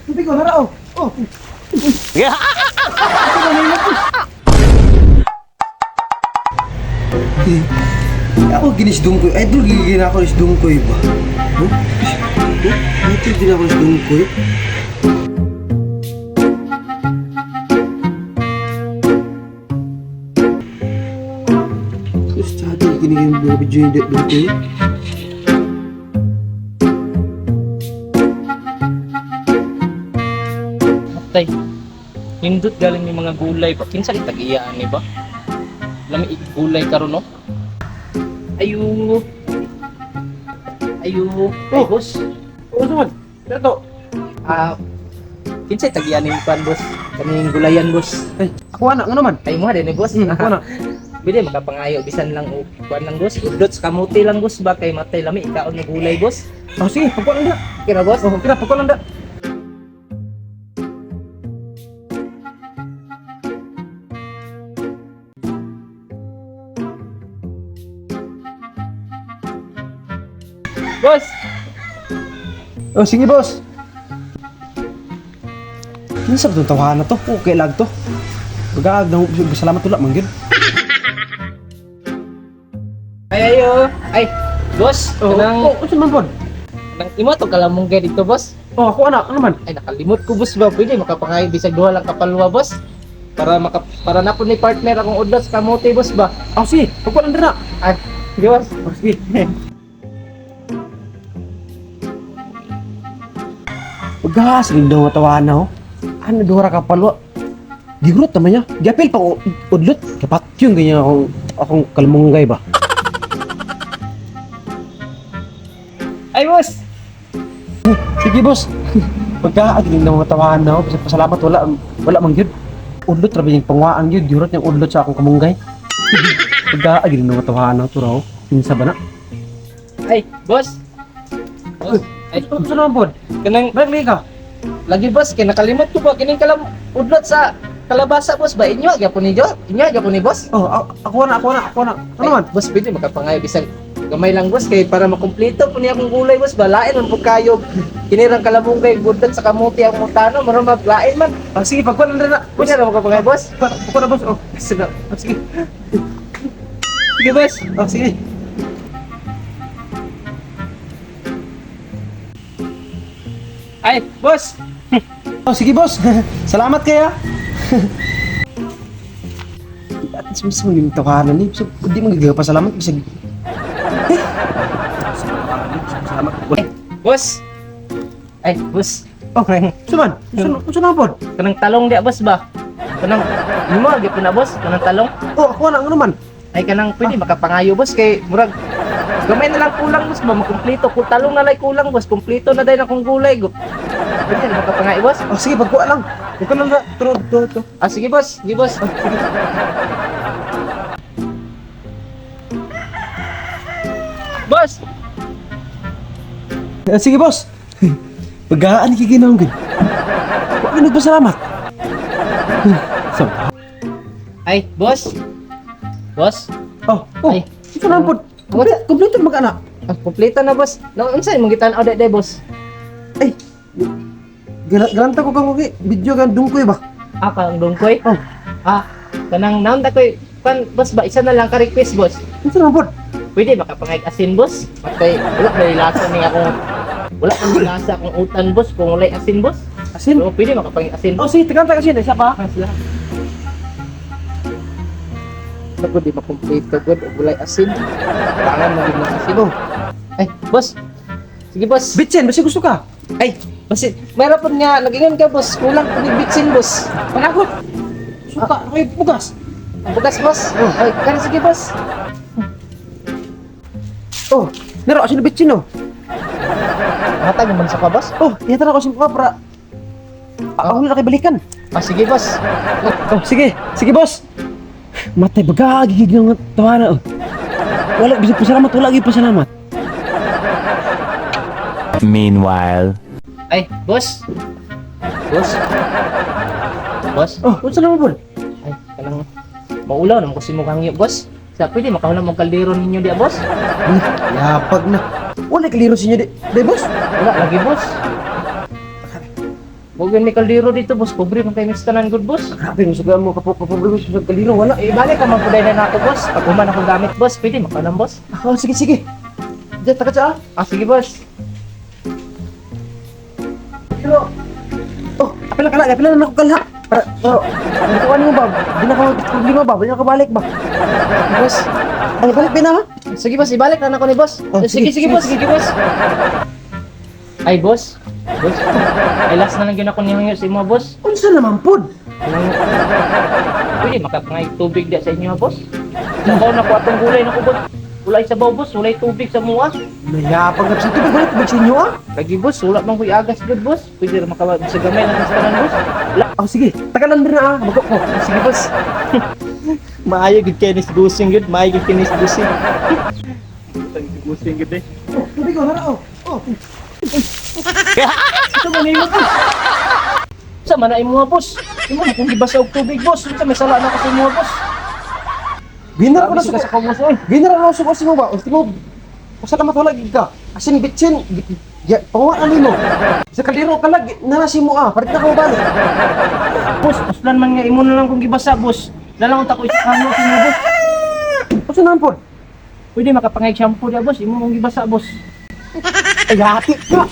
Tubig ko, nara oh. Oh. Ako ginis dungkoy. Ay, dul gigigil ako nis dungkoy ba? Huh? Huh? Dito din ako nis dungkoy. Gusto ginigil mga video yung dungkoy. Tay, nindot galing ni mga gulay ba? Kinsa kitag iyaan ni ba? Lami gulay karon no? Ayo. Ayo. Ay, Oh. boss. Oo, sumad. Dato. Ah, kinsa tag iyaan ni pan, boss? Kaning gulayan, boss. Ay, ako anak, nga naman. Ay mo din ni boss. Ako anak. Bili makapangayo bisan lang og kuan lang, boss. Udlot sa kamote lang, boss, ba kay matay lami ikaon nga gulay, boss. Oh, sige, pagkuha lang da. Kira, boss. Oh, kira, pagkuha lang da. Boss. Oh, sige, boss. Kinsa ba itong tawahan na to? Okay lang to. Pagkaag na salamat tula, manggil. Ay ayo. Ay, boss. Oh, Kanang oh, unsa man pod? kanang imo to kalamungga dito, boss. Oh, ako anak, ano man? Ay, nakalimot ko, boss, ba? Pwede makapangayo bisag duha lang kapalwa, boss. Para na po ni partner akong udlot sa kamote, boss, ba? Oh, sige, pagkuha lang da na. Ay, sige, boss. Oh, sige. Pagkas, rin daw tawahan na, oh. Ano, duha ra ka palwa. Gihurot naman niya. Giapil pa ko, udlot. Kapat yun, ganyan akong kalmunggay ba? Ay, boss. Sige, boss. Pagka rin daw tawahan na, oh. Pasalamat, wala, wala mang yun. Udlot, rabi yung pangwaan yun. Gihurot niyang udlot sa akong kamunggay. Pagka rin daw tawahan na, turaw. Kinsa ba na? Ay, boss. Boss. Ay, Ano naman, pod? kanang Balik lagi ka. lagi, boss, kay nakalimot ko ba kining kalam udlot sa kalabasa, boss, ba? Inyo gyapon ni Jo? Inyo gyapon ni boss? Oh, ako na, ako na, ako na. Ano Ay, man? boss, pwede makapangayo bisag gamay lang, boss, kay para makumpleto po niya akong gulay, boss, ba lain man pud kayo kinirang kalamungay udlot sa kamote ang mutano maron maglain man. Ah, sige, pagkuha lang na. Pwede na makapangayo, boss. Pagkuha na, boss. Oh, Sige, oh, sige. sige, boss. Oh, sige. Ay, boss. Oh, sige, boss. Salamat kaya. At least mismo yung tawanan ni. So, hindi mo gagawa pa salamat. Bisag... Eh! Salamat. Boss. Ay, boss. Oh, suman. Suman, suman pod. Kanang talong di, boss, ba? Kanang imo gyud na, boss, kanang talong. Oh, ako na, ano man? Ay, kanang pwede makapangayo, boss, kay murag gamay na lang kulang, boss, ba makumpleto ko talong na lang kulang, boss, kumpleto na dahil akong gulay go. Pwede na makapangayo, boss. Oh, sige, pagkuha lang. Huwag ka lang na. Turo, turo, turo. Ah, sige, boss, sige, boss. Oh, sige. Boss. Eh, sige, boss. Pagkaan kiginawang gud. Huwag ka nagpasalamat. So, Ay, boss. Boss. oh, oh. Ay. Ito na pod. Kompleto, kompleto na mag-anak. Ah, kumpleto na, boss. No, unsa imong gitan-aw day, boss? Ay. Galanta ko kang okay. Video kan dungkoy ba? Ah, kang dungkoy. Oh. Ah, kanang naon ta koy kan, boss, ba isa na lang ka request, boss. Ito na pod. Pwede makapangay asin, boss. Matay, wala ba lasa ni akong wala pa lasa akong utan, boss, kung walay asin, boss. Asin. So, pwede makapangay asin. Oh, sige, tagan taga asin. Isa pa. Ah, sila. Ako di makumpleto gud og walay asin. Tangan mo gid ng asin. Oh. Ay, boss. Sige, boss. Bitsin, basta gusto ka. Ay, basit. Mayroon po nga, nagingon ka, boss. Kulang po ni bitsin, boss. Panagot. Suka, okay, bugas. Ang bugas, boss. Oh. Ay, kan sige, boss. Oh, naro asin na bitsin oh. Matag naman sa ka, boss. Oh, ihatan ako asin ko para ako na balikan. Ah, sige, boss. Oh, sige. Sige, boss. Matay baga gigig ng tawana oh. Wala bisag pasalamat, wala gyud pasalamat. Meanwhile. Ay, boss. Boss. Boss. Oh, unsa naman pod? Ay, kanang maulaw naman kasi mong hangyo, boss. Sa pwede makahula mong kaldero ninyo di, boss? Yapag na. Wala kaliro sa inyo di. Di, boss. Wala lagi, boss. Huwag yun may kaldero dito, boss. Pobre man kayo mis tanan good, boss. Grabe mo suga mo kapo kapobre mo sa kaldero wala. Eh, balik ka man po dahil na ako, boss. Pag human akong gamit, boss, pwede makalam, boss. Oh, sige sige. Diyan taka siya ah. Ah, sige, boss. Pero oh, apila kala, apila na ako kalha. Para oh, ano mo ba? Di na ka problema ba? Di na ka balik ba? Boss. Ay, balik ba na ha? Sige, boss. Ibalik na ako ni boss. Oh, sige, sige, sige, sige, boss. Sige, boss. Ay, boss. Boss. Ay, last na lang yun ako nihangyo sa imo, boss. Unsa naman pod? Pwede makapangay tubig di sa inyo, ha, boss. Sabaw na ko atong gulay na ko, boss. Walay sabaw, boss. Walay tubig sa mua. Mayapang ka sa tubig, wala tubig sa inyo ah. Lagi, boss. Wala man ko'y agas, good, boss. Pwede ra makawa sa gamay lang sa tanan, boss. Wala. Oh, sige, tagalan rin na ah. Bago ko. Sige, boss. Maayo gud kay ni Gusing gud, maayo gud kay ni Gusing. Gusing gud eh. Oh, tubig oh, nara oh. Oh. Ito mo nimo, boss. Sa man na imo, boss. Imo na kung gibasa og tubig, boss. Unsa may sala na ko sa imo, boss? Ginar ko na Grabe suko. sa kamo, oy. Ginar na suko sa mo ba? Ultimo. Pasalamat wala gid ka. Asin bitsin. Ya, panguha nimo. Sa kaldero ka lag, nara si mo ah. Palit na ka mabalik. Boss, uslan man nga imo na lang kung gibasa, boss. Lalang unta ko isakamo sa imo, boss. Unsa naman pod? Pwede makapangay shampoo dia, boss. Imo mong gibasa, boss. Ay, hati ka.